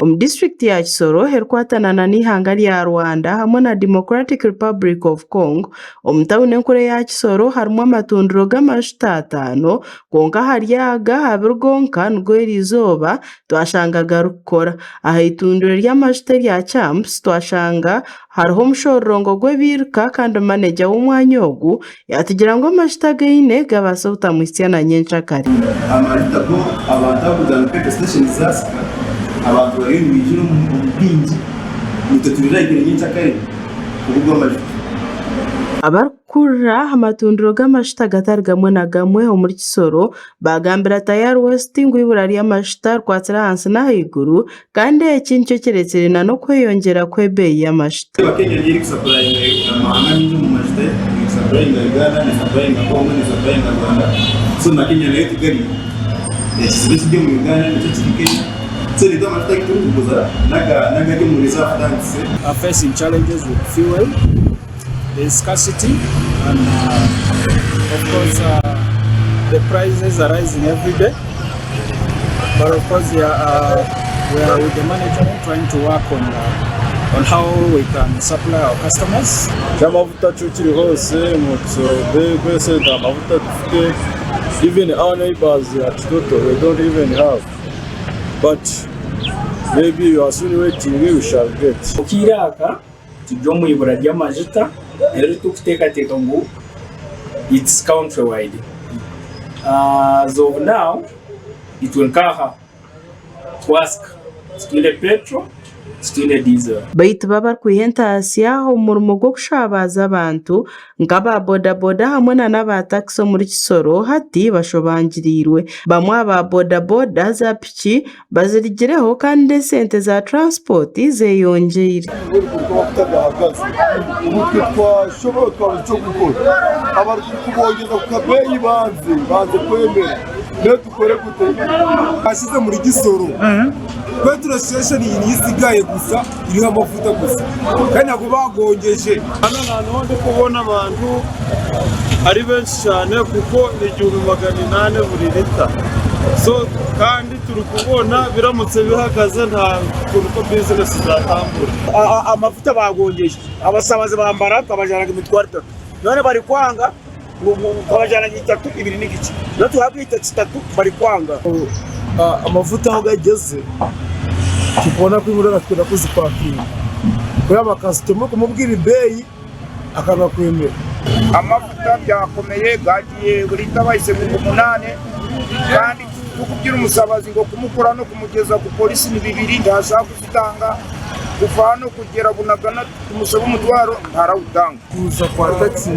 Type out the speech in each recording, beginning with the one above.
Omu disiturikiti ya Kisoro erikwatana na n'eihanga rya Rwanda hamwe na Democratic Republic of Congo, omu tauni enkuru eya Kisoro harimu amatundiro g'amajuta ataano kwonka ahari aga abiri gonka nigo eriizooba twashanga garikukora. Aha itundiro ry'amajuta erya Champs twashanga hariho omushororongo gw'ebiiruka kandi manegya w'omwanya ogu Yaatugira ngu amajuta againe gabaasa obutamuhitsya na nyenkyakare. Amajuta go abantu abarikugira ngu petrol station zaasika, abantu bariyo nibaijura omu bwingi, naitwe turi raiguru nyenkyakare kubugwa amajuta. Abarikukurira amatundiro g'amajuta gatari gamwe na gamwe omuri Kisoro baagambira Tayari West ngu eibura ry'amajuta rikwatsire ahansi n'ahaiguru Kandi eki nikyo kireetsire n'okweyongyera kw'ebeeyi y'amajuta. Reeba Kenya niyo erikusapurayinga amahanga mingi omu majuta, erikusapurayinga Uganda, nesapurayinga Congo, nesapurayinga Rwanda, so na Kenya nayo tigari. Ekizibu ekiri omu Uganda nikyo kiri Kenya, so naitwe amajuta agu turikuguza n'agari omu reserve tanks. Are facing challenges with fuel, there's scarcity and of course the prices are rising every day but of course we are, we are with the management trying to work on, on how we can supply our customers. Eky'amavuta kyo kiri hose mu Kisoro kwese nta mavuta dufite even our neighbors at Kitoto they don't even have but maybe you are soon waiting we shall get. Akaire aka turi omu ibura ry'amajuta reero turikuteekateeka ngu it's country wide. As of now itwe nk'aha twasika titwine petrol titwine diesel. Baitu bo abarikwiha entaasya omu murimo gw'okushabaaza abantu nk'aba bodaboda hamwe na n'aba takisi omuri Kisoro hati bashobangiriirwe. Bamwe aha ba bodaboda za piki Bazirigireho kandi esente za taransipoti zeyongyeire. Amafuta gahagaze ubu twe twashobewe twabuze eky'okukora abarikubongyeza ku kabeeyi banze banze kwemera mbwenu tukore gute? Bashize muri Kisoro petrol station iyi niyo isigaye gusa iriho amafuta gusa kandi ntabwo bagongeje. Hano niho ndikubona abantu ari benshi cyane kuko ni 1800 buri rita so kandi turi kubona biramutse bihagaze nta kuntu ko bizinesi zatambura. Amafuta bagongeje abasabazi bambara twabajanaga emitwaro etatu none bari kwanga ngu twabajanaga itatu ibiri n'igice none tuhabwa itatu itatu bari kwanga. Amavuta aho gageze turikubona ku emotoka turikwenda kuzipakinga kureba bakasitoma kumubwira ebeeyi akanga kwemera. Amafuta byakomeye gagiye rita bahise ngu umunane kandi tukubwira umusabazi ngo kumukura no kumugeza ku polisi ni bibiri ntashaka kuzitanga kuva hano kugera Bunagana tumusaba umutwaro ntarawutanga. Kuza kwa takisi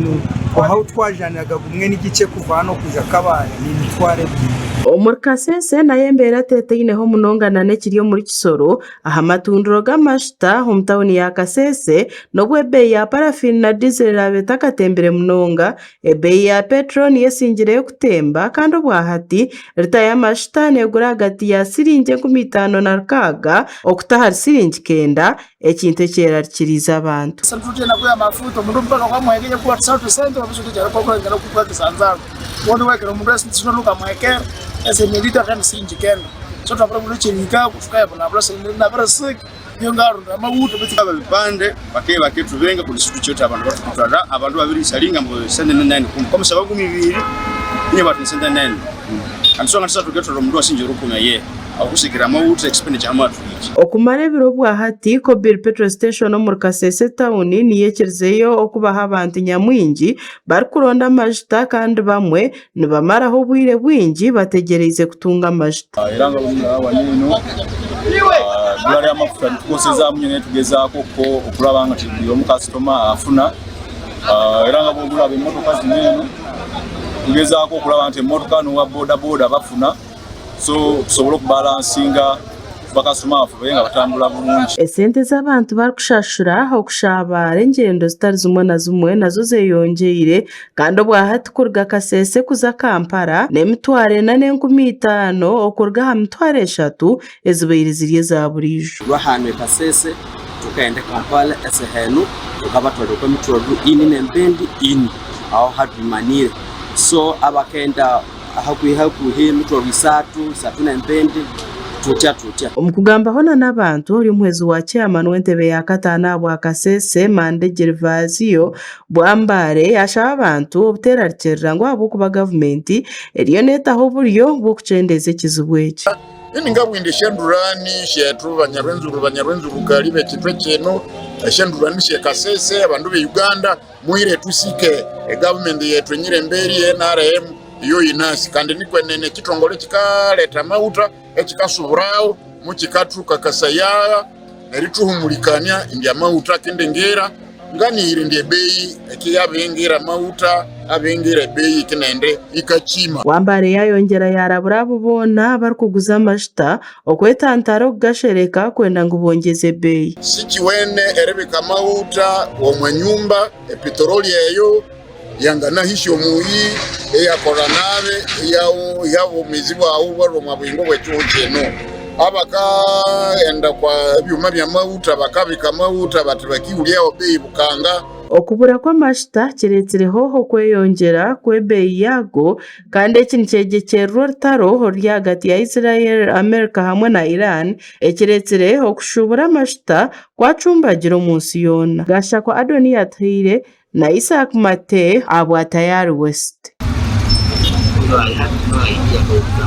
ahu twajaniraga gumwe n'igice kuva hano kuja Kabale ni emitwaro ebiri. Omuri Kasese nayo embeera eteteineho munonga na n'ekiri omuri Kisoro aha matundiro g'amajuta omu tauni ya Kasese n'obu ebeeyi ya parafini na diesel eraabe etakatembire munonga, ebeeyi ya petrol niyo esingireyo kutemba kandi obwahati lita y'amajuta neegura ahagati ya siringi 5600 okuta ahari siringi kenda ekintu ekyerarikiriize abantu. Ab'ebipande bakeye baketubenga buri situ abantu batukutwara abantu babirisaringa mbu sente nene kwamusaba gumi ibiri inye bati sente nene kandi so nga tugetwara omundu asingira rukumi ye akusigira amawuta expenditure hamwe atwiki. Okumara ebiro obwahati, Kobil Petrol Station omuri Kasese tauni niyo ekirizeyo okubaho abantu nyamwingi barikuronda amajuta kandi bamwe nibamaraho obwire bwingi bategyereize kutunga amajuta. Era nga bwemuraba wano eno ebbula ly'amafuta litukosezaamu nyo naye tugezaako ko okulaba nga buli omu kasitoma afuna era nga bwogulaba emmotoka zino eno tugezaako okulaba nti emmotoka n'owa bodaboda bafuna so tusobole okubalansinga bakasitoma baffe babe nga batambula bulungi. Esente ezi abantu barikushashura okushabaara engyendo zitari zimwe na zimwe nazo zeyongyeire kandi obwahati kuruga Kasese kuza Kampala n'emitwaro ena n'enkumi itaano okuruga aha mitwaro eshatu ezibaire ziri eza buriijo. Rwahano Kasese tukagenda Kampala esaha enu tukaba turi okw'emitwaro ini n'empendi ini aho hatwimanire. So abakenda hakuhi hakuhi emitwaro isaatu, isaatu n'empindi tutya tutya. Omu kugambaho na n'abantu, ori omuhwezi wa chairman w'entebe ya kataano ahabwa Kasese, Mande Gervasio Bwambare yashaba abantu obuterarikirira ngu ahabw'okuba gavumenti eriyo neetaho oburyo bw'okukyendeeza ekizibu eki. Ninga bwindi eshendurani shetu banyarwenzururu banyarwenzurukali bekitwe kinu eshendurani she Kasese abandu be Uganda mwire tusike egovernment yetu enyire emberi ye NRM iyo yinasi kandi nikwenene ekitongole ekikaleta amauta ekikasuburaho mukikatukakasaya nerituhumulikania indi amauta kindingira nganire ndi ebeyi ekiyabengira amauta abengira ebeyi kinende ikachima. Wambare yayongyera yarabura abo boona abarikuguza amajuta okwetantara okugashereka kwenda ngu bongyeze ebeeyi. Sikiwene eribika amauta omwa nyumba epeteroli eyo yanganahisya omuyi eyakora nabi eya obwomizi bwawu bwari omwa bwingo bw'ekiho kinu. Abakaghenda kwa ebyuma by'amauta bakabika amauta bati bakighulyaho beyi bukanga. Okubura kw'amajuta kireetsireho okweyongyera kw'ebeeyi yaago kandi eki nikyegyekyererwa orutaro oruri ahagati ya Israel, America hamwe na Iran ekireetsire okushuubura amajuta kwacumbagira omu nsi yoona. Gashakwa Adonia Atuhaire na Isaac Mate ahabwa Tayari West.